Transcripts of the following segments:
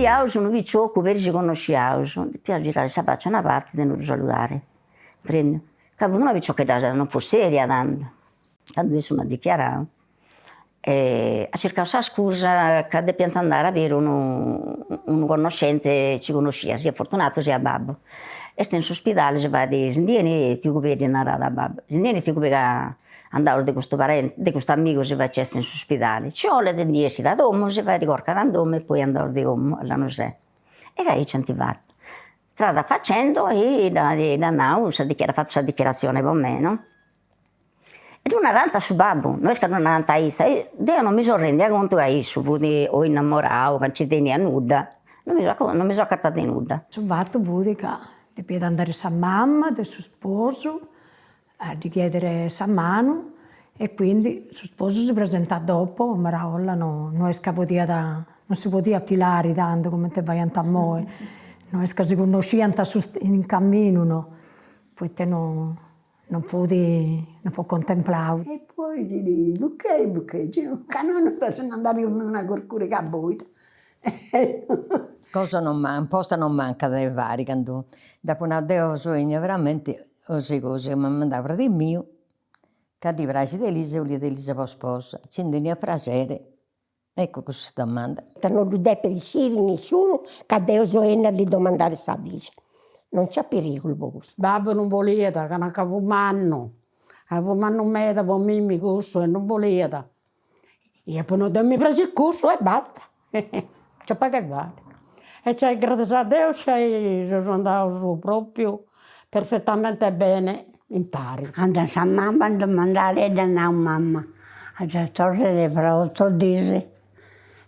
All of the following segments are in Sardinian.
biaus unu piciocu peri si connosciaus, depiaus girare sa faccia a una parti de no ddu saludare, cumprendi, ca fut una piciochedda non fut seria tandu, candu issu m'at dichiarau at circau sa scusa ca depiant andare a biri unu unu connoscente chi connosciat siat Fortunato siat babbu, est in s'uspidali si fait, si ndi 'enit tiu Cubeddu narat a babbu, si ndi 'enit tiu Cubeddu ca andaus de custu parenti de custu amigu si fait c'est in s'uspidali, ci 'olet ndi 'essit a domu, si fait corcat in domu e poi andaus de domu a Lanusè. E aici ant fatu. Strada facendo e dd'at nau sa at fatu sa dichiarazione po mei no. E ddu narant a su babbu, no est ca ddu narant a issa, deu non mi so rendia contu ca issu fut o innamorau, ca nci teniat nudda, non mi so non mi so acatada de nudda. Su fatu fut ca depiat andare sa mama de su sposu a ddi chiedere sa manu e quindi su sposu si presentat dopo, maraolla no no est ca podiat, non si podiat filari tantu comente faiant imoi, no est ca si connosciant in camminu no, poita no non fut non fut contemplau. E poi ti di buchei buchei, ca no no se n'andare cun una curcuriga boida. Cosa non man posta non mancat de fari candu dd'apu nau deu so 'ennia veramenti 'osi cosi ca m'at mandau fradi miu ca ddi praxit Elisa e 'oliat Elisa po sposa, ci ndi teniat praxeri, ecco custa domanda. Ca non ddu depit sciri nisciunu ca deu so 'ennia a ddi domandare sa filla, non nc'at perigulu po custu. Babbu non boliat ca nat ca fut mannu, ca fut mannu meda po mimmi cussu e non boliat E apu nau, deu mi praxit cussu e basta, nc'est pagu 'e fai. E cioè gràtzias a Deus seus andaus propriu perfettamente bene impari. Andat sa mama a domandare e dd'at nau mama, torret fra oto dis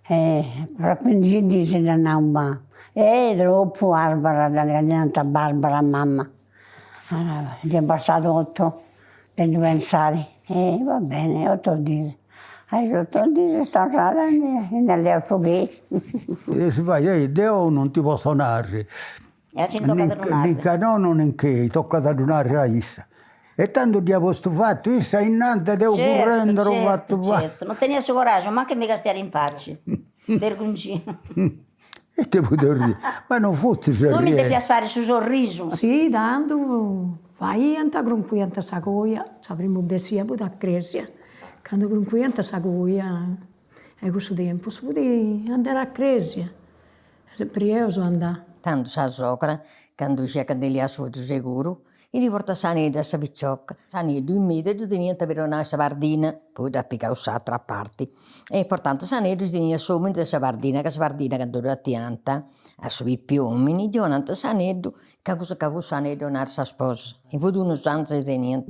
e fra cuindixi dis dd'at nau babbu, eh tropu Barbara, dda nant Barbara a mama, dd'est bastadu oto de ddu pensare, e va bene, oto dis, a is oto dis est torrada e nd'at leau su chei. E si fait, deu non ti potzo narri E a chini tocat a ddu narri? Nin ca nono nin chi, tocat a ddu narri a issa. E tandu dd'ia postu fatu, issa innanti deu currendu fatu fatu. Certu, non tenia su coraggiu mancu 'e mi castiare in facci, bergunginu. Ite fut orribili, ma non fustis Tui mi depias fari su sorrisu. Si, tandu faiant, cruncuiant sa coja, sa primu bessida fut a cresia, candu cruncuiant sa coja 'e cussu tempus fut andare a cresia, sempri 'eo so andà. Tandu sa sogra, candu sciat ca ndi liat su 'otu seguru, ddi portat s'aneddu a sa picioca, s'aneddu in mesu e ddu teniant po donai sa pardina, poi dd'at pigau s'atera parti, e portant s'aneddu si teniat s'omini de sa pardina, ca sa pardina candu ddu 'atiant a su pipiu omini ddi 'onant s'aneddu, ca cussu ca cussu aneddu 'onat sa sposa, e fut un'usanza chi teniant.